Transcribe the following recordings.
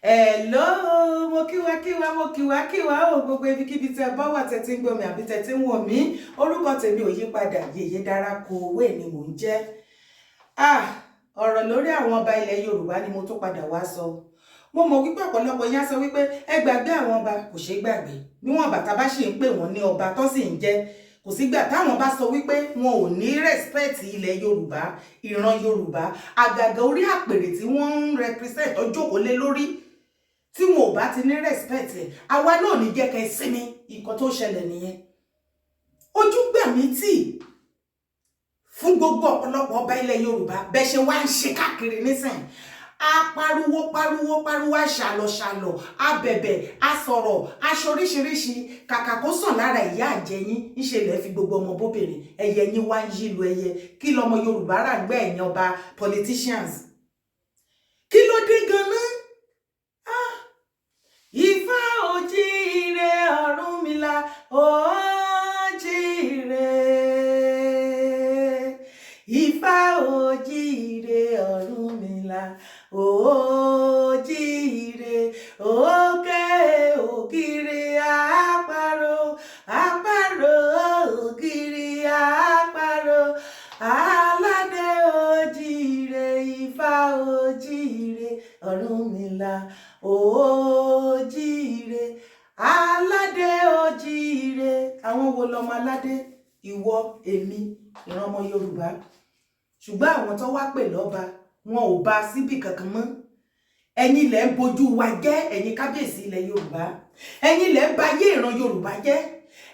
Hello, mo kíwa kíwa, mo kíwa kíwa o. Gbogbo ibikíbi tẹ bá wà, tẹ ti ń gbọ́ mi àbí tẹ ti ń wò mí, orúkọ tèmi ò yí padà, Yèyé Dára Kowé ni mò ń jẹ́. Ah, ọ̀rọ̀ lórí àwọn ọba ilẹ̀ Yorùbá ni mo tún padà wá sọ. Mo mọ̀ wípé ọ̀pọ̀lọpọ̀ yín á sọ wípé ẹ gbàgbé àwọn ọba. Kò ṣeé gbàgbé. Níwọ̀n bàtà bá ṣì ń pè wọ́n ní ọba tó sì ń jẹ́, kò sígbà táwọn bá sọ wípé wọn ò ní respect ilẹ̀ Yorùbá, ìran Yorùbá, àgàgà orí àpèrè tí wọ́n ń represent tó jókòó lé lórí. Tí wọn ò bá ti ní respect ẹ̀, àwa náà ní jẹ́ kẹ́ sinmi. Nǹkan tó ṣẹlẹ̀ nìyẹn. Ojú gbà mí tì fún gbogbo ọ̀pọ̀lọpọ̀ ọba ilẹ̀ Yorùbá, bẹ́ẹ̀ ṣe wá ń ṣe káàkiri nísìn. A pariwo pariwo pariwo, a ṣàlọ̀ ṣàlọ̀, a bẹ̀bẹ̀, a sọ̀rọ̀, aṣọ oríṣiríṣi. Kàkà kó sàn lára ìyá àjẹyín, ńṣe lẹ́ fi gbogbo ọmọ bóbìnrin ẹyẹ yín wá ń yí lu ẹyẹ. Kí lọmọ Yorùbá rà gbẹ́ ẹ̀yàn ọba politicians? Kí ló dé ganan? Ah, Ifá òjíire, Ọ̀rúnmìlà òjíire. Ifá òjíire, Ọ̀rúnmìlà òjíire. Òkè ògiri àparò, àparò ògiri àparò. Aládé òjíire, Ifá òjíire, Ọ̀rúnmìlà òjíire. Aládé òjíire. Àwọn wo lọmọ aládé? Ìwọ, èmi, ìran ọmọ Yorùbá. Ṣùgbọ́n àwọn tó wá pè lọ́ba, wọn ò bá síbì kankan mọ́. Ẹ̀yin ilẹ̀ ń bojú wa jẹ́. Ẹ̀yin kábíyèsí ilẹ̀ Yorùbá, ẹ̀yin ilẹ̀ ń ba ayé ìran Yorùbá jẹ́.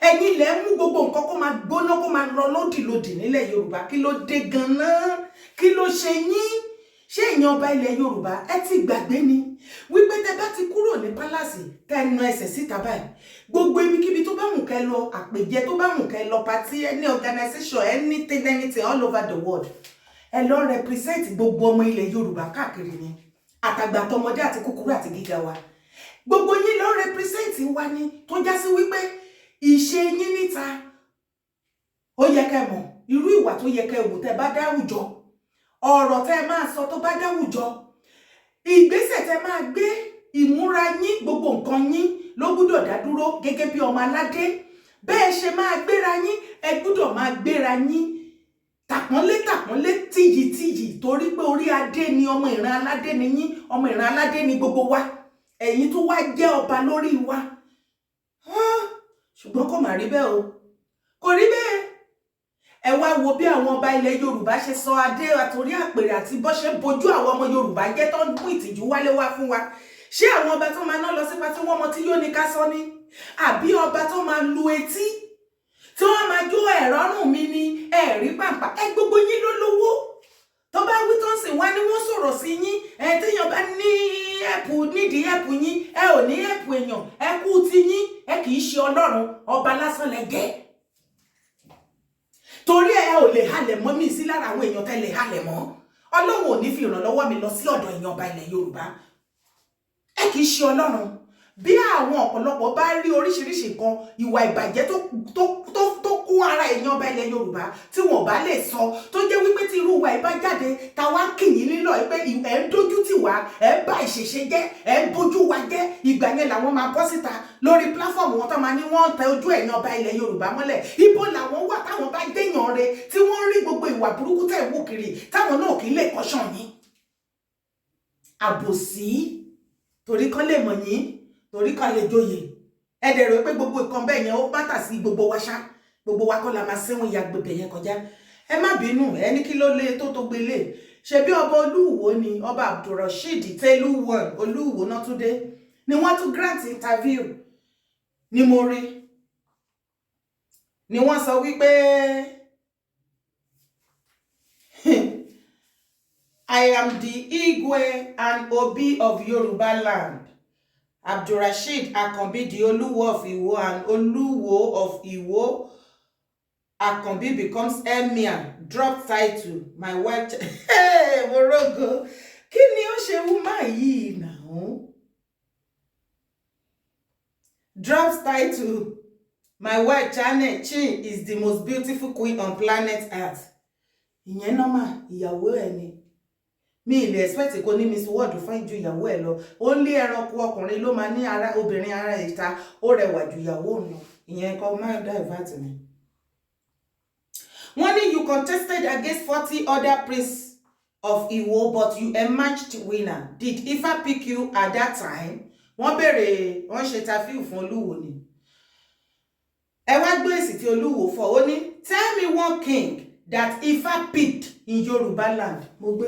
Ẹ̀yin ilẹ̀ ń mú gbogbo nǹkan kó máa gbóná, kó máa lọ lódìlódì nílẹ̀ Yorùbá. Kí ló dé gan-an? Kí ló ṣe yín? Ṣé èèyàn ọba ilẹ̀ Yorùbá, ẹ ti gbàgbé ni wípé tẹ bá ti kúrò ní palace, tẹ nu ẹsẹ̀ síta báyìí, gbogbo ibikíbi tó bá wù kẹ́ lọ, àpèjẹ tó bá wù kẹ́ lọ, party, any organization, anything, anything all over the world, ẹ lọ represent gbogbo ọmọ ilẹ̀ Yorùbá káàkiri ni, àtàgbà àtọmọdé àti kúkúrú àti gíga wa, gbogbo yín lọ represent wa ni. Tó já sí wípé ìṣe yín níta, ó yẹ kẹ́ mọ̀ irú ìwà tó yẹ kẹ́ wù tẹ́ bá dáwùjọ, ọ̀rọ̀ tẹ́ máa sọ tó bá dáwùjọ, ìgbésẹ̀ tẹ́ máa gbé, ìmúra yín, gbogbo nǹkan yín ló gbúdọ̀ dá dúró gẹ́gẹ́ bí ọmọ aládé. Bẹ́ẹ̀ ṣe máa gbéra yín, ẹ gbúdọ̀ máa gbéra yín tàpọ́nlé tàpọ́nlé, tìyì tìyì, torí pé orí adé ni, ọmọ ìran aládé ni yín, ọmọ ìran aládé ni gbogbo wa. Ẹ̀yin tó wá jẹ́ ọba lórí wa. Ṣùgbọ́n kò má rí bẹ́ẹ̀ o, kò rí bẹ́ẹ̀. Ẹ wá wo bí àwọn ọba ilẹ̀ Yorùbá ṣe sọ adé àtòrí àpèrè àti bó ṣe bojú àwọn ọmọ Yorùbá jẹ́, tó ń mú ìtìjú wálé wá fún wa. Ṣé àwọn ọba tó máa ná lọ sí party wọ́n mọ tí yóò ní ká sọ ní, àbí ọba tó máa lu etí tí wọ́n máa jó ẹ̀rọ́rùn mi ní ẹ̀rí pàǹpà? Ẹ gbogbo yín ló lówó tó bá wí tó ń sìn wá ní wọ́n sọ̀rọ̀ sí yín. Ẹ téèyàn bá ní ẹ̀pù nídìí ẹ̀pù yín, ẹ ò ní ẹ̀pù èèyàn, ẹ kú ti yín. Ẹ kì í ṣe Ọlọ́run, ọba lásán lẹ jẹ́. Torí ẹ ò lè halẹ̀ mọ́ mi sí lára àwọn èèyàn tẹ́ lè halẹ̀ mọ́. Ọlọ́run ò ní fi ìrànlọ́wọ́ mi lọ sí ọ̀dọ̀ èèyàn ọba ilẹ̀ Yorùbá. Ẹ kì í ṣe Ọlọ́run. Bí àwọn ọ̀pọ̀lọpọ̀ bá rí oríṣiríṣi nǹkan, ìwà ìbàjẹ́ tó kún ara èèyàn ọba ilẹ̀ Yorùbá, tí wọn bá lè sọ, tó jẹ́ wípé tí irú wa ìbá jáde, táwa kì yín lílọ pé ẹ̀ ń dójú tì wá, ẹ̀ ń bá ìṣẹ̀ṣe jẹ́, ẹ̀ ń bójú wa jẹ́, ìgbà yẹn làwọn máa bọ́ síta lórí platform wọn tó máa ní wọ́n tẹ ojú ẹ̀yàn ọba ilẹ̀ Yorùbá mọ́lẹ̀. Ibo làwọn wà táwọn bá déyàn re, tí wọ́n rí gbogbo ìwà burúkú tẹ̀ ń wò kiri, táwọn náà kì í lè kọ́ṣàn yín? Àbòsí, torí kán lè mọ̀ yín, torí kan lè joyè. Ẹ dẹ̀ rò pé gbogbo nǹkan bẹ́ẹ̀ yẹn, ó bátà sí gbogbo wa ṣá. Gbogbo wa kọ́ la máa sẹ́wọ̀n ìyá gbèbè yẹn kọjá. Ẹ má bínú. Ẹ ní kí ló lé tó gbélé? Ṣebí ọba Olúwo ni, ọba Abdulrasheed Tẹlúwọ̀n Olúwo náà tún dé ni wọ́n tún grant interview ni mo rí ni wọ́n sọ wípé, "I am the Igwe and Obi of Yoruba land. Abdulrasheed Akanbi, the Oluwo of Iwo and Oluwo of Iwo Akanbi becomes emir, drop title. My wife." Hey, morogo. Kí ni ó ṣe woman yìí náà? "Drops title. My wife Channel Chin is the most beautiful queen on planet Earth." Ìyẹn normal, ìyàwó ẹ̀ ni. Mi ì lè expect kó ní Miss World fún ju ìyàwó ẹ̀ lọ. Ó lé ẹranko ọkùnrin ló máa ní ara obìnrin ara ìta ó rẹwà ju ìyàwó òun lọ. Ìyẹn kọ́ máa divert mi. Wọ́n ní you contested against 40 other priests of Iwo, but you emerged winner. Did Ifa pick you at that time? Wọ́n béèrè, wọ́n ṣe interview fún Olúwo ni. Ẹ wá gbé èsì tí Olúwo fọ̀. Ó ní, "Tell me one king that Ifa picked in Yoruba land." Mo gbé,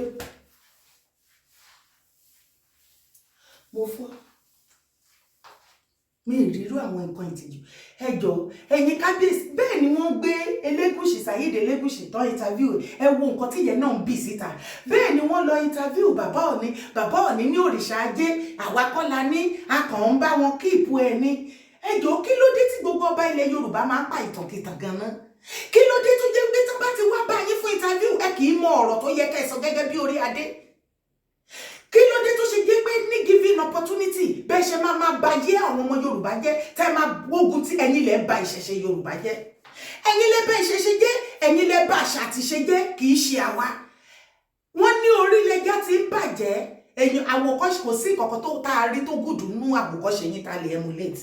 mo fọ́ mi ìrírú àwọn nǹkan ìtìjú. Ẹ jọ, ẹ̀yin kábíyèsí, bẹ́ẹ̀ ni wọ́n gbé Elégùṣì, Saheed Elégùṣì tán interview. Ẹ wo nǹkan tí ìyẹn náà ń bì síta. Bẹ́ẹ̀ ni wọ́n lọ interview bàbá Ọ̀ní. Bàbá Ọ̀ní ní òrìṣà ajé àwa kọ́ la ní, a kàn ń bá wọn keep ẹ ní. Ẹ jọ, kí ló dé tí gbogbo ọba ilẹ̀ Yorùbá máa ń pa ìtànkìtàn ganan? Kí ló dé tó jẹ́ pé tó bá ti wá bá yín fún interview, ẹ kì í mọ ọ̀rọ̀ tó yẹ kẹ́ ẹ sọ gẹ́gẹ́ bí orí adé? Kí ló dé tó ṣe jẹ́ pé ní given opportunity, bẹ́ẹ̀ ṣe máa máa ba yé àwọn ọmọ Yorùbá jẹ́, tẹ́ máa gbógun tí ẹ̀yin lẹ ba ìṣẹ̀ṣe Yorùbá jẹ́, ẹ̀yin lẹ bà ìṣẹ̀ṣe jẹ́, ẹ̀yin lẹ bà àṣà àti ìṣe jẹ́, kì í ṣe àwa? Wọ́n ní orílẹ̀-èdè ti ń bàjẹ́. Ẹ̀yin àwòkọ́ṣe, kò sí ìkọ̀kọ̀ tó tá a rí tó gùdù nú àwòkọ́ṣe yín tá a lè emulate.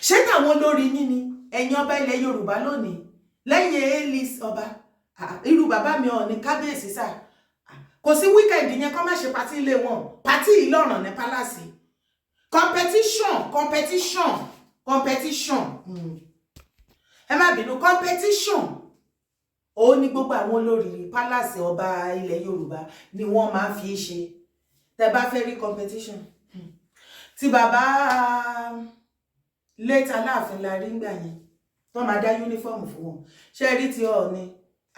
Ṣé táwọn olórí yín ni ẹ̀yin ọba ilẹ̀ Yorùbá lónìí lẹ́yìn A-list ọba, irú bàbá mi Ọọ̀ni, kábíyèsí sà, kò sí weekend yẹn kọ́ má ṣe party ilé wọn, party ìlọ́ràn ní palace. Competition, competition, competition. Ẹ má bínú, competition ó ní gbogbo àwọn olórí palace ọba ilẹ̀ Yorùbá ni wọ́n máa fi ṣe. Tẹ́ bá fẹ́ rí competition, tí bàbá late Aláàfin la rí ngbà yẹn tó máa dá uniform fún wọn. Ṣé rí ti Ọọ̀ni,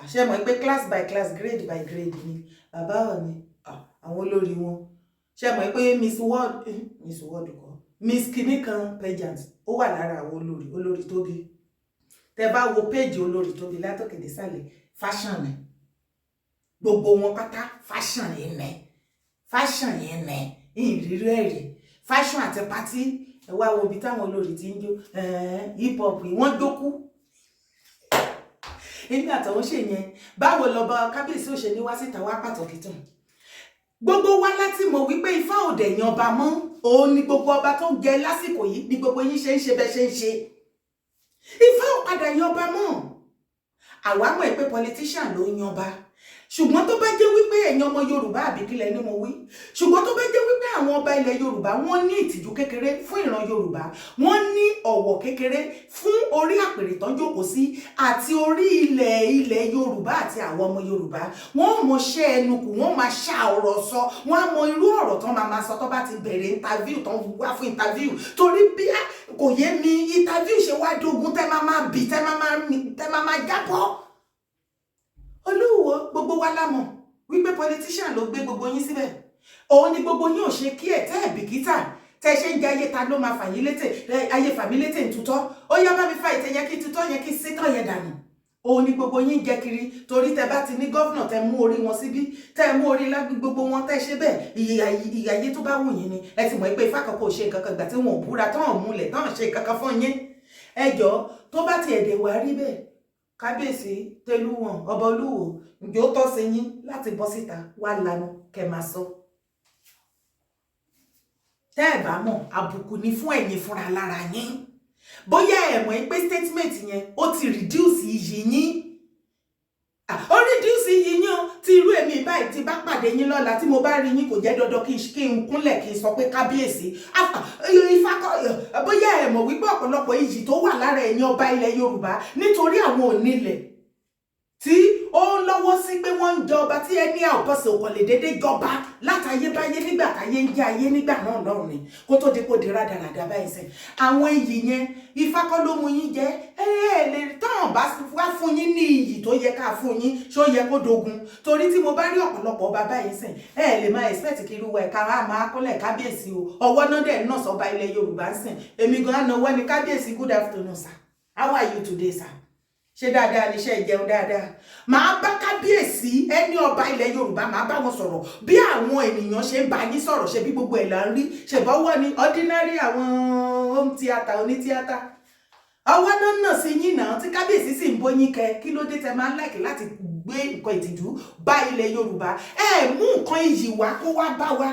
àṣẹ mọ̀ pé class by class, grade by grade ni bàbá Ọọ̀ni, àwọn olórí wọn. Ṣe mọ̀ pé Miss World, Miss World kọ́, Miss kinní kan pageant, ó wà lára àwọn olórí. Olórí Tóbi, tẹ bá wo péèjì olórí Tóbi látòkè désàlẹ̀, fashion ni gbogbo wọn pátá. Fashion yẹn nẹ, fashion yẹn nẹ, ìrírí ẹ̀rí fashion àti party. Ẹ wá wo ibi táwọn olórí ti ń jó hip hop, wọ́n jókú nígbà tó ń ṣe yẹn. Báwo lọba kábíyèsí ò ṣe ní wá síta wá pàtàkì tán? Gbogbo wa láti mọ̀ wípé Ifá ò dẹ̀ yan ọba mọ́. Òun ni gbogbo ọba tó jẹ lásìkò yìí ni gbogbo yín ṣe ń ṣe bẹ́ẹ̀ ṣe ń ṣe. Ifá ò padà yan ọba mọ́. Àwa mọ̀ pé politician ló ń yan ọba, ṣùgbọ́n tó bá jẹ́ wípé ẹ̀yin ọmọ Yorùbá, àbíkílẹ̀ ni mo wí, ṣùgbọ́n tó bá jẹ́ wípé àwọn ọba ilẹ̀ Yorùbá, wọ́n ní ìtìjú kékeré fún ìran Yorùbá, wọ́n ní ọ̀wọ̀ kékeré fún orí àpèrè tán jókòó sí àti orí ilẹ̀ ilẹ̀ Yorùbá àti àwọn ọmọ Yorùbá, wọ́n mọ ṣẹ́ ẹnu kù, wọ́n máa ṣá ọ̀rọ̀ sọ, wọ́n á mọ irú ọ̀rọ̀ tán máa máa sọ tó bá ti bẹ̀rẹ̀ interview, tán wá fún interview. Torí bí kò yé mi, interview ṣe wá dógún tẹ́ máa máa bì, tẹ́ máa máa jábọ́. Olúwo, gbogbo wa la mọ̀ wípé politician ló gbé gbogbo yín síbẹ̀. Òun ni gbogbo yín ò ṣe kí ẹ̀ tẹ́ ẹ̀ bìkítà tẹ́ ṣe ń jẹ ayé. Ta ló máa fà yín létè? Ayé fàmí létè ń tutọ́. Ó yá, bá mi fa ìtẹ̀ yẹn, kí tutọ́ yẹn, kí sétọ̀ yẹn dànù. Òun ni gbogbo yín jẹ kiri, torí tẹ́ bá ti ní governor, tẹ́ mú orí wọn síbí, tẹ́ mú orí lágbí gbogbo wọn, tẹ́ ṣe bẹ́ẹ̀, ìyàyé tó bá wù yín ni. Ẹ ti mọ̀ pé Ifá kankan ò ṣe nǹkan kan gbà tí wọn ò búra tán, ò múlẹ̀ tán, ṣe nǹkan kan fún yín. Ẹ jọ̀ọ́, tó bá ti ẹ̀dẹ̀ wá rí bẹ́ẹ̀, kábíyèsí Tẹlúwọ̀n, ọba Olúwo, ǹjẹ́ ó tọ́ sí yín láti bọ́ síta wá lanu kẹ́ máa sọ? Tẹ́ ẹ̀ bá mọ̀, àbùkù ni fún ẹ̀yin fúnra lára yín. Bóyá ẹ mọ̀ pé statement yẹn, ó ti reduce iyì yín, ó reduce iyì yín o. Tí irú èmi báyìí ti bá pàdé yín lọ́la, tí mo bá rí yín, kò jẹ́ dandan kí n kúnlẹ̀ kí n sọ pé kábíyèsí. Ifá, bóyá ẹ mọ̀ wípé ọ̀pọ̀lọpọ̀ iyì tó wà lára ẹ̀yin ọba ilẹ̀ Yorùbá, nítorí àwọn onílẹ̀ tí ó ń lọ́wọ́ sí pé wọ́n ń jọba, tí ẹni àwòkọ́sẹ̀ ò kàn lè dédé jọba látayébáyé nígbà táyé ń jẹ́ ayé nígbà náà lọ́rùn ni, kó tó di kó di rádaràda báyìí sẹ́. Àwọn iyì yẹn, Ifá kọ́ ló mú yín jẹ́. Ẹ ẹ lè tán bá wá fún yín ní iyì tó yẹ ká fún yín, ṣó yẹ kó dogun? Torí tí mo bá rí ọ̀pọ̀lọpọ̀ ọba báyìí sìn, ẹ lè máa expect kí irú wa ẹ̀ka wa máa kúnlẹ̀ kábíyèsí o. Ọwọ́ náà dẹ̀ náà sọba ilẹ̀ Yorùbá ń sìn. Èmi gan án náwó ní kábíyèsí, "Good afternoon, sir. How are you today, sir? Ṣé dáadáa níṣẹ́ ìjẹun dáadáa?" Màá bá kábíyèsí ẹni ọba ilẹ̀ Yorùbá, màá bá wọn sọ̀rọ̀ bí àwọn ènìyàn ṣe ń bá yín sọ̀rọ̀. Ṣe bí gbogbo ẹ̀ là ń rí, ṣèbọ́wọ́ ni ordinary àwọn home theatre oní tíátà, ọwọ́ náà nà sí yín náà, tí kábíyèsí sì ń bóyín kẹ. Kí ló dé tẹ máa ń like láti Gbé nǹkan ìtìjú bá ilẹ̀ Yorùbá. Ẹ mú nǹkan iyì wá kó wá bá wa,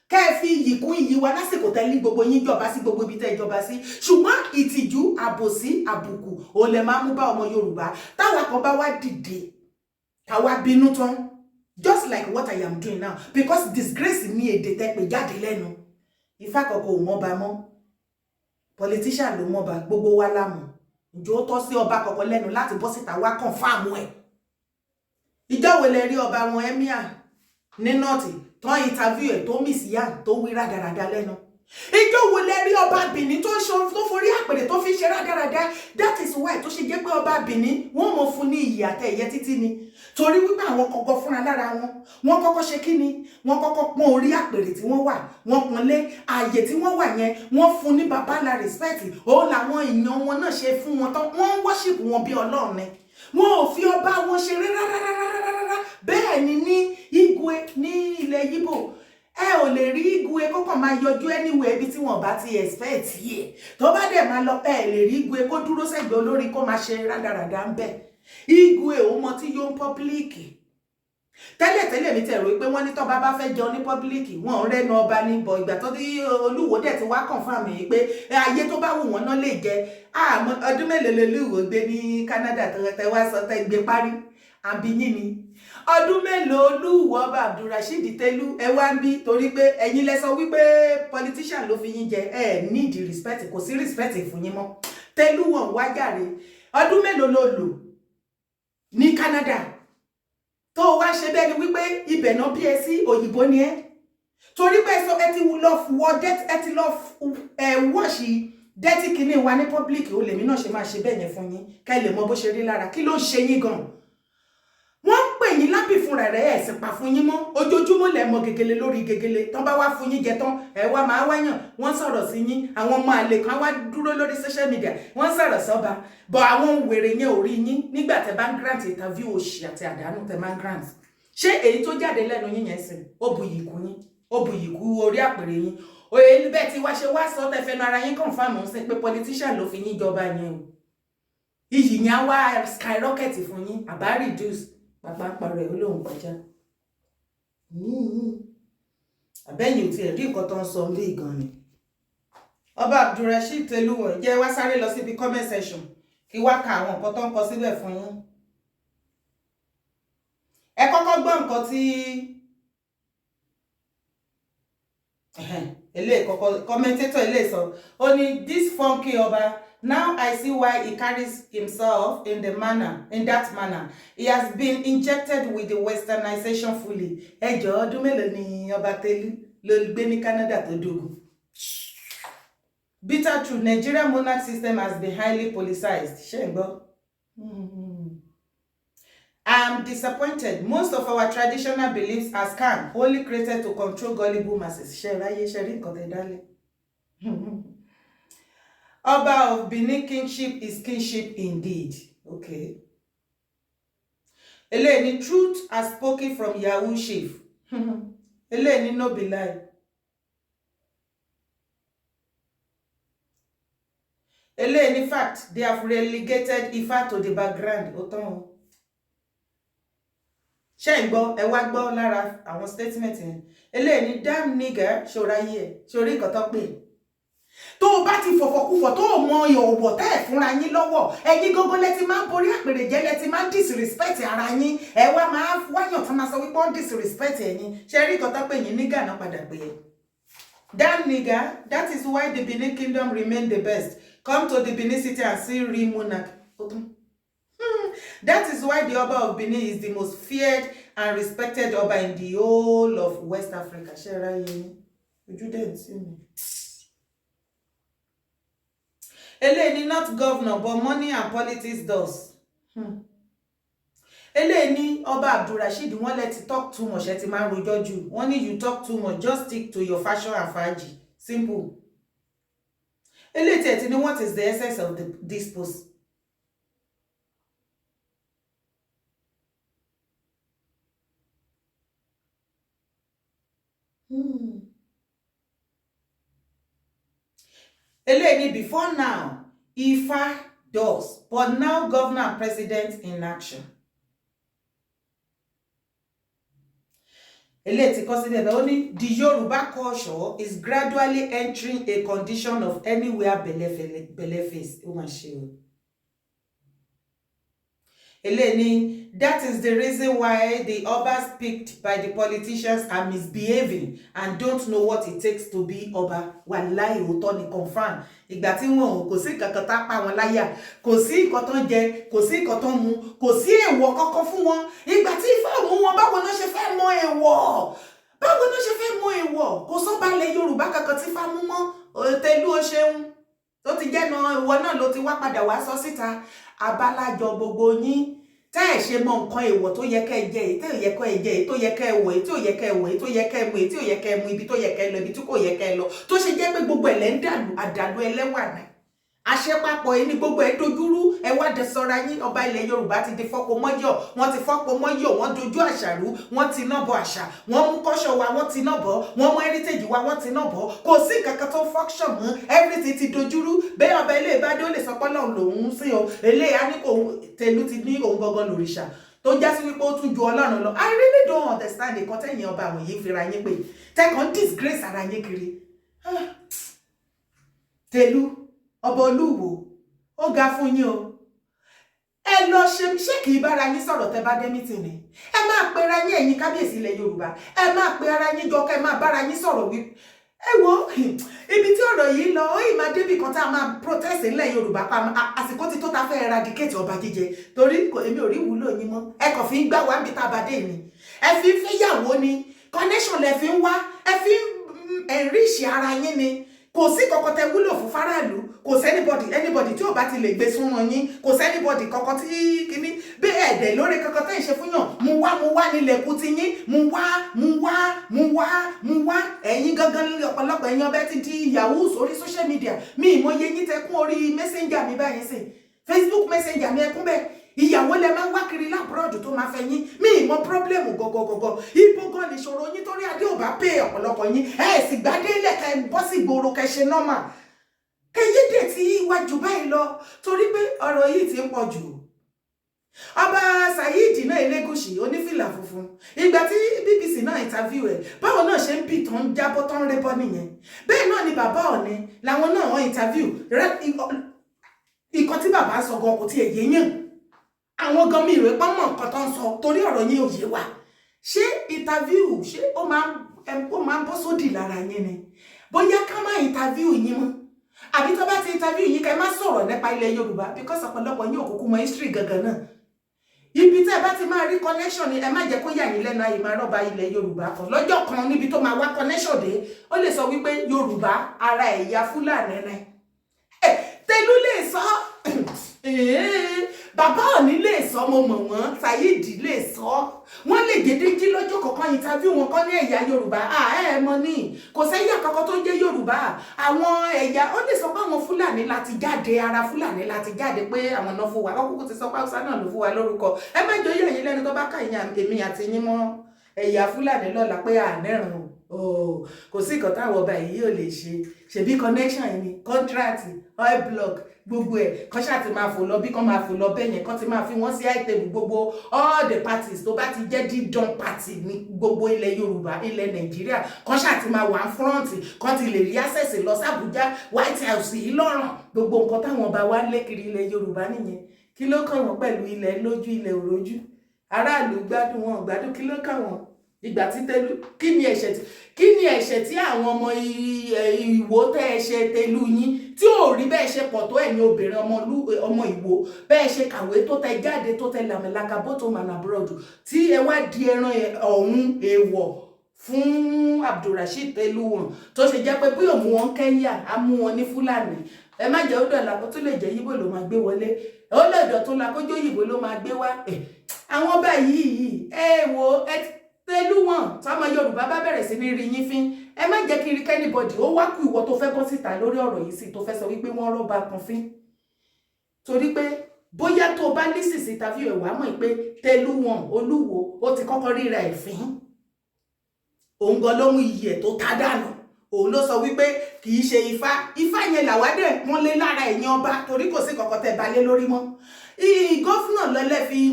kẹ́ ẹ fi iyì kún iyì wa lásìkò tẹ́lẹ̀ gbogbo yín jọba sí gbogbo ibi tẹ́ ẹ jọba sí. Ṣùgbọ́n ìtìjú, àbòsí, àbùkù òun lẹ máa mú bá ọmọ Yorùbá. Táwa kan bá wá dìde, táwa bínú tán, just like what I am doing now, because disgrace ní èdè tẹ́ pé jáde lẹ́nu. Ifá kọ̀ọ̀kan ò mọ́ba mọ́, politician ló mọ́ba. Gbogbo wa la mọ̀. Ǹjọ́ ó tọ́ sí ọba kọ̀ọ̀kan lẹ́nu láti bọ́ síta wá confirm ẹ̀? Ìjọ́ wo lẹ rí ọba wọn, emir ní North, tán interview ẹ̀ tó miss yam, tó wí rádaràda lẹ́nu? Ìjọ́ wo lẹ rí ọba Benin tó ṣe tó forí àpèrè tó fi ṣe rádaràda? That is why tó ṣe jẹ́ pé ọba Benin, wọ́n mọ̀ fún ní iyì àtẹ ẹ̀yẹ títí ni, torí wípé àwọn kọ̀ọ̀kan fúnra lára wọn, wọ́n kọ́kọ́ ṣe kí ni? Wọ́n kọ́kọ́ pọ́n orí àpèrè tí wọ́n wà, wọ́n pọ́n lé ààyè tí wọ́n wà yẹn, wọ́n fún ní babalá respect. Òun làwọn èèyàn wọn náà ṣe fún wọn tán, wọ́n ń worship wọn bí Ọlọ́run ni. Wọn ò fi ọba wọn ṣeré rárárárárá. Bẹ́ẹ̀ ni ní Igwe ní ilẹ̀ Yíbò, ẹ ò lè rí Igwe kó kàn máa yọjú anywhere ibi tí wọn bá ti expect yẹ. Tó bá dẹ̀ máa lọ, ẹ lè rí Igwe kó dúró sẹ́gbẹ̀ẹ́ olórí kó máa ṣe rádaràda ń bẹ̀. Igwe ò mọ tí yóò ń public. Tẹ́lẹ̀tẹ́lẹ̀ mi tẹ̀ rò pé wọ́n ní tọ́ba bá fẹ́ jẹun ní public, wọ́n ń rẹ́nu ọba ní bọ̀. Ìgbà tó dé, Olúwo dẹ̀ ti wá confirm yìí pé ayé tó bá wù wọ́n náà lè jẹ. Àmọ́ ọdún mélòó lolúwo gbé ní Canada tẹ wá sọ tẹ gbé parí àbí yín ni? Ọdún mélòó Olúwo, ọba Abdulrasheed Telu, ẹ wá ń bí torí pé ẹ̀yin lẹ sọ wípé politician ló fi yín jẹ. Ẹ need respect, kò sí respect fún yín mọ́. Telu wọn wá jàre. Ọdún mélòó ló lò ní Canada tó wá ṣe bẹ́ẹ̀ ni wípé ibẹ̀ náà bí ẹ sí? Òyìnbó ni ẹ, torí pé sọ ẹ ti lọ wọ, ẹ ti lọ ẹ wọ́ọ̀ṣì dirty kìíní wa ní public. Ó lèmi náà ṣe máa ṣe bẹ́ẹ̀ yẹn fún yín, ká ẹ lè mọ bó ṣe rí lára. Kí ló ń ṣe yín gan? Wọ́n ń pè yín lábì fúnra rẹ̀, ẹ̀ sì pa fún yín mọ́. Ojoojúmọ́ lẹ̀ mọ gegele lórí gegele. Tán bá wá fún yín jẹ tán, ẹ wá máa wáyàn, wọ́n sọ̀rọ̀ sí yín. Àwọn ọmọ àlè kan wá dúró lórí social media, wọ́n sọ̀rọ̀ sọ́ba bọ̀. Àwọn wèrè yẹn ò rí yín nígbà tẹ bá ń grant interview òṣì àti àdánù tẹ máa ń grant. Ṣé èyí tó jáde lẹ́nu yín yẹn sìn, ó bu iyì kú yín, ó bu iyì kú orí àpèrè yín? Òye bẹ́ẹ̀ tí wá ṣe wá sọ tẹ fẹnu ara yín confirm ń sìn pé politician ló fi yín jọba yẹn o. Iyì yẹn á wá skyrocket fún yín, àbá reduce pàpàpà rẹ̀, ó lóun kọjá. Àbẹ́yìn ò tiẹ̀ rí nǹkan tó ń sọ ní ìgan ni. Ọba Abdulrasheed Tẹlúwọ̀n jẹ́ wá sáré lọ síbi comment section kí wá ka àwọn nǹkan tó ń kọ síbẹ̀ fún yín. Ẹ kọ́kọ́ gbọ́ nǹkan tí eléyìí kọ́kọ́, commentator eléyìí sọ. Ó ní, "This funky ọba, now I see why he carries himself in that manner. He has been injected with the westernization fully." Ẹ jọ̀ọ́, ọdún mélòó ni ọba Telu ló gbé ní Canada tó dógún? Bitter truth, Nigerian monarch system has been highly politicized. Ṣé ń gbọ́? I'm disappointed. Most of our traditional beliefs are scam, only created to control gullible masses. Ṣé ráyé ṣe rí nǹkan tẹ́ dálé? Ọba of Benin kingship is kingship indeed. Okay. Eléyìí ni, "Truth as spoken from Yahoo chief." Eléyìí ni, "No be lie." Eléyìí ni, "Fact, they have relegated Ifá to the background." Ó tán o. Ṣé ń gbọ́? Ẹ wá gbọ́ lára àwọn statement yẹn. Eléyìí ni, "Damn nigger." Ṣọ́ra yìí ẹ̀ ṣorí nǹkan tó pè é, tó o bá ti fọ̀fọ̀kúfọ̀, tó o mọ ọ̀wọ̀ tẹ́ ẹ̀ fúnra yín lọ́wọ́, ẹ̀yin gógó lẹ ti máa ń borí àpèrè jẹ́, lẹ ti máa ń disrespect ara yín. Ẹ wá máa wáyàn tán máa sọ wípé wọ́n disrespect ẹ̀yin. Ṣe rí nǹkan tó pè yín ní Ghana padà pé ẹ. "Damn nigger, that is why the Benin kingdom remain the best. Come to the Benin city and see real monarch." Ó tán. "That is why the Oba of Benin is the most feared and respected Oba in the whole of West Africa." Ṣé ráyé yín? Ojú dẹ̀ ń tì mí. Eléyìí ni, "Not governor but money and politics does." Eléyìí ní, ọba Abdulrasheed, wọ́n lẹ ti talk too much, ẹ ti máa ń rojọ́ jù. Wọ́n ní, "You talk too much, just stick to your fashion and fàájì, simple." Eléyìí tiẹ̀ ti ní, "What is the essence of this post?" Eléyìí ní, "Before now Ifá does, but now governor and president in action." Eléyìí ti kọ́ síbẹ̀ bẹ́ẹ̀. Ó ní the Yorùbá culture is gradually entering a condition of anywhere belle face. Ó mà ṣe o. Eléyìí ní that is the reason why the obas picked by the politicians are misbehaving and don't know what it takes to be ọba. Wàláì, òótọ́ ni, confirm. Ìgbà tí wọn ò kò sí nǹkan kan tá pa wọn láyà, kò sí nǹkan tó ń jẹ, kò sí nǹkan tó ń mu, kò sí èèwọ̀ kankan fún wọn. Ìgbà tí Ifá ò mú wọn, báwo náà ṣe fẹ́ mọ èèwọ̀? Báwo náà ṣe fẹ́ mọ èèwọ̀? Kò sọ́ba ilẹ̀ Yorùbá kankan tí Ifá mú mọ́. Tẹlú, o ṣeun tó ti jẹ́nu. Ìwọ náà ló ti wá padà wá sọ síta. Abálájọ gbogbo yín tẹ́ ẹ̀ ṣe mọ nǹkan èèwọ̀ tó yẹ kẹ́ ẹ jẹ, èyí tó yẹ kẹ́ ẹ jẹ, èyí tó yẹ kẹ́ ẹ wọ̀, èyí tó yẹ kẹ́ ẹ wọ̀, èyí tó yẹ kẹ́ ẹ mu, èyí tó yẹ kẹ́ ẹ mu, ibi tó yẹ kẹ́ ẹ lọ, ibi tí kò yẹ kẹ́ ẹ lọ, tó ṣe jẹ́ pé gbogbo ẹ̀ lẹ́ ń dàlú àdàlú ẹlẹ́wà náà àṣepapọ̀ yìí ni gbogbo ẹ̀ dojúrú. Ẹ wá dẹ sọra yín. Ọba ilẹ̀ Yorùbá ti di fọ́pọ̀ mọ́yọ̀. Wọ́n ti fọ́pọ̀ mọ́yọ̀, wọ́n dojú àṣà rú, wọ́n ti ná bọ àṣà, wọ́n mú kọ́ṣọ́ wa, wọ́n ti ná bọ̀, wọ́n mú heritage wa, wọ́n ti ná bọ̀. Kò sí kankan tó function mọ́, everything ti dojúrú. Bẹ́ẹ̀ ọba ilé ìbádé, ó lè sọ pé Ọlọ́run lòun sí o. Eléyà ní kò tẹ̀lú ti ní òun gangan lòrìṣà tó já sí wípé ó tún ju Ọlọ́run lọ. I really don't understand nǹkan tẹ̀yìn ọba àwọn yìí fira yín pé tẹ́kàn disgrace ara yín kiri. Ah. Tẹ̀lú ọba Olúwo, ó ga fún yín o. Ẹ lọ ṣe, ṣé kì í bára yín sọ̀rọ̀ tẹ́ bá dé meeting ni? Ẹ máa pe ara yín, ẹ̀yin kábíyèsí ilẹ̀ Yorùbá, ẹ máa pe ara yín jọ, kẹ́ máa bára yín sọ̀rọ̀ wí. Ẹ wo ibi tí ọ̀rọ̀ yìí lọ, ó yìí máa débì kan tá a máa protest nílẹ̀ Yorùbá pa. Àsìkò tí tó ta fẹ́ eradicate ọba jíjẹ, torí èmi ò rí ìwúlò yín mọ́. Ẹ kàn fi ń gbá wa níbi tá a bá dé ni. Ẹ fi ń fẹ́yàwó ni, connection lẹ fi ń wá, ẹ fi ń enrich ara yín ni. Kò sí kankan tẹ wúlò fún faraàlú. Kò sí anybody tí ò bá ti lè gbé súnmọ́ yín. Kò sí anybody kankan tí kíní bí ẹ̀ẹ́dẹ̀ lórí kankan tẹ́ ń ṣe fún yàn. Mú wá, mú wá nílẹ̀kùn ti yín. Mú wá, mú wá, mú wá, mú wá. Ẹ̀yin gangan ní ọ̀pọ̀lọpọ̀ ẹ̀yin ọbẹ̀ ti di yahoo sórí social media. Mi ìmọye yín tẹ kún orí messenger mi báyìí sìn, Facebook Messenger mi, ẹkún bẹ́ẹ̀. Ìyàwó lẹ máa ń wá kiri l'abroad tó máa fẹ́ yín. Mi ìmọ̀ problem gọgọgọgọ ibo gan lè ṣòro yín, torí adé ò bá pè ọ̀pọ̀lọpọ̀ yín. Ẹ sì gbadé lẹ̀ka bọ́ sí ìgboro, kẹ ṣe normal, kẹyédè tí iwájú báyìí lọ, torí pé ọ̀rọ̀ yìí ti ń pọ̀ jù. Ọba Saheed náà Elégùṣì onífìlà funfun, ìgbà tí BBC náà interview ẹ̀, báwo náà ṣe ń bì tán, ń jábọ́ tán, ń rébọ́ nìyẹn. Bẹ́ẹ̀ náà ni bàbá Ọ̀ni làwọn náà wọ́n interview. Ìkan tí bàbá sọ gan kò tiẹ̀ yéèyàn. Àwọn gan mi ìrè pọ́n mọ̀ nǹkan tó ń sọ, torí ọ̀rọ̀ yín ò yé wa. Ṣé interview, ṣé ó máa ń bọ́ sódì lára yín ni? Bóyá ká má interview yín mọ́, àbí tó bá ti interview yín, ká má sọ̀rọ̀ nípa ilẹ̀ Yorùbá, because ọ̀pọ̀lọpọ̀ yín ò kúkú mọ history gangan náà. Ibi tẹ́ ẹ bá ti máa rí connection ni ẹ má jẹ́ kó yà yín lẹ́nu. Ayé máa rọ́ba ilẹ̀ Yorùbá kan lọ́jọ́ kan níbi tó máa wá connection dé, ó lè sọ wípé Yorùbá ara ẹ̀yà Fúlàní ni. Tẹ̀lú lè sọ, bàbá Ọ̀ní lè sọ, mo mọ̀ wọ́n. Saheed lè sọ, wọ́n lè dédé jí lọ́jọ́ kọ̀ọ̀kan, interview wọn kọ́ ní ẹ̀yà Yorùbá. Ẹ mọ̀ ní kò sẹ́yà kankan tó ń jẹ́ Yorùbá, àwọn ẹ̀yà. Ó lè sọ pé àwọn Fúlàní láti jáde, ara Fúlàní láti jáde, pé àwọn náà fún wa. Wọ́n kúkú ti sọ pé Haúsá náà ló fún wa lórúkọ. Ẹ má jọ yà yín lẹ́nu tó bá kà yín, èmi àti yín mọ́ ẹ̀yà Fúlàní lọ́la pé ànẹ́rùn o. Kò sí nǹkan táwọn ọba yìí ò lè ṣe. Ṣèbí connection yìí ni contract, oil block, gbogbo ẹ̀ kọ́ ṣáà ti máa fò lọ bí kọ́ máa fò lọ bẹ́ẹ̀ yẹn, kọ́ ti máa fi wọ́n sí high table. Gbogbo all the parties tó bá ti jẹ́ dídán party ní gbogbo ilẹ̀ Yorùbá, ilẹ̀ Nàìjíríà, kọ́ ṣáà ti máa wà ní front, kọ́ ti lè rí access lọ sí Àbújá, White House yìí lọ́rùn. Gbogbo nǹkan táwọn ọba wa ń lé kiri ilẹ̀ Yorùbá nìyẹn. Kí ló kàn wọ́n pẹ̀lú ilẹ̀ lójú, ilẹ̀ òrojú? Aráàlú gbádùn, wọn gbádùn, kí ló kàn wọ́n? Ìgbà tí Tẹlú, kí ni ẹ̀ṣẹ̀ tí àwọn ọmọ Ìwó tẹ́ ẹ ṣe Tẹlú yín tí ò rí bẹ́ẹ̀ ṣe pọ̀ tó? Ẹ̀yin obìnrin ọmọ Ìwó, bẹ́ẹ̀ ṣe kàwé tó, tẹ jáde tó, tẹ làmìlaka both home and abroad, tí ẹ wá di ẹran ọ̀hún èèwọ̀ fún Abdulrasheed Tẹlú wọn, tó ṣe jẹ́ pé bí òun wọn Kẹ́ńyà á mú wọn ní Fúlàní. Ẹ má jẹ́ ó dọ̀là, kó tún lè jẹ́ Yíbò ló máa gbé wọlé. Ó lè dọ̀tún la kójó Yìbò ló máa gbé wá. Àwọn báyìí, ẹ wo ẹ tẹlú wọn. Tọmọ Yorùbá bá bẹ̀rẹ̀ sí ní rí yín fín, ẹ má jẹ́ kí rí k'anybody ó wá kú. Ìwọ tó fẹ́ bọ́ síta lórí ọ̀rọ̀ yìí sí, tó fẹ́ sọ wípé wọ́n rọ́ba kan fín, torí pé bóyá tó bá lísì sí tàbí ẹ̀wà mọ̀ pé tẹlú wọn Olúwo ó ti kọ́kọ́ ríra ẹ̀ fín, òun gan ló mú iyì ẹ̀ tó tá dànù. Òun ló sọ wípé kì í ṣe Ifá. Ifá yẹn làwádẹ pọ́nlé lára ẹ̀yìn ọba, torí kò sí kankan tẹ́ balẹ̀ lórí mọ́. Governor lọ́lẹ́ fi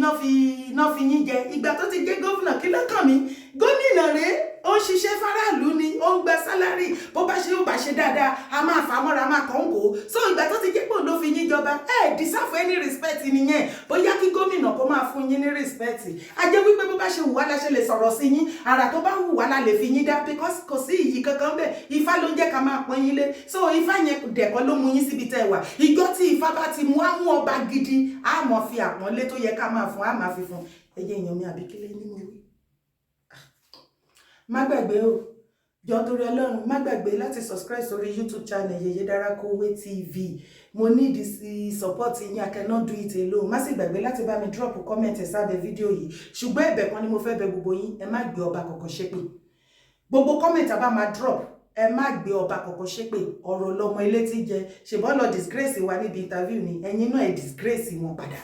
iná fi yín jẹ. Ìgbà tó ti jẹ́ governor, kí ló kàn mí? Gómìnà rèé, ó ń ṣiṣẹ́ fáráàlú ni, ó ń gba salary. Bó bá ṣe, ó bá ṣe dáadáa, a máa fà á mọ́ra, a máa kàn ń kó. So ìgbà tó ti jẹ́ pé òun ló fi yín jọba, ẹ deserve any respect nìyẹn. Bóyá kí gómìnà kó máa fún yín ní respect, a jẹ́ wípé bó bá ṣe wù wá la ṣe lè sọ̀rọ̀ sí yín, àrà tó bá wù wá la lè fi yín dá, because kò sí iyì kankan bẹ́ẹ̀. Ifá ló ń jẹ́ ká máa pọ́n yín lé. So Ifá yẹn dẹ̀kọ́ ló mú yín síbi tẹ́ ẹ wà. Ìjọ tí Ifá bá ti mú, á mú ọba gidi, á mọ̀ fi àpọ́nlé tó yẹ ká máa fún, á máa fi fún. Ẹyẹ èèyàn mi, àbí kílẹ̀ ní mo wí? Má gbàgbé o, jọ, torí Ọlọ́run, má gbàgbé láti subscribe sórí YouTube channel Yèyé Dára Kowé TV. Mo need sí support yín, I cannot do it alone. Má sì gbàgbé láti bá mi drop comment sábẹ́ fídíò yìí. Ṣùgbọ́n ẹ̀bẹ̀ kan ni mo fẹ́ bẹ̀ gbogbo yín: ẹ má gbé ọba kankan ṣépè. Gbogbo comment a bá máa drop, ẹ má gbé ọba kankan ṣépè. Ọ̀rọ̀ lọmọ ilé tí jẹ ṣèbọ́ lọ disgrace wa níbi interview ni, ẹ̀yin náà ẹ disgrace wọn padà.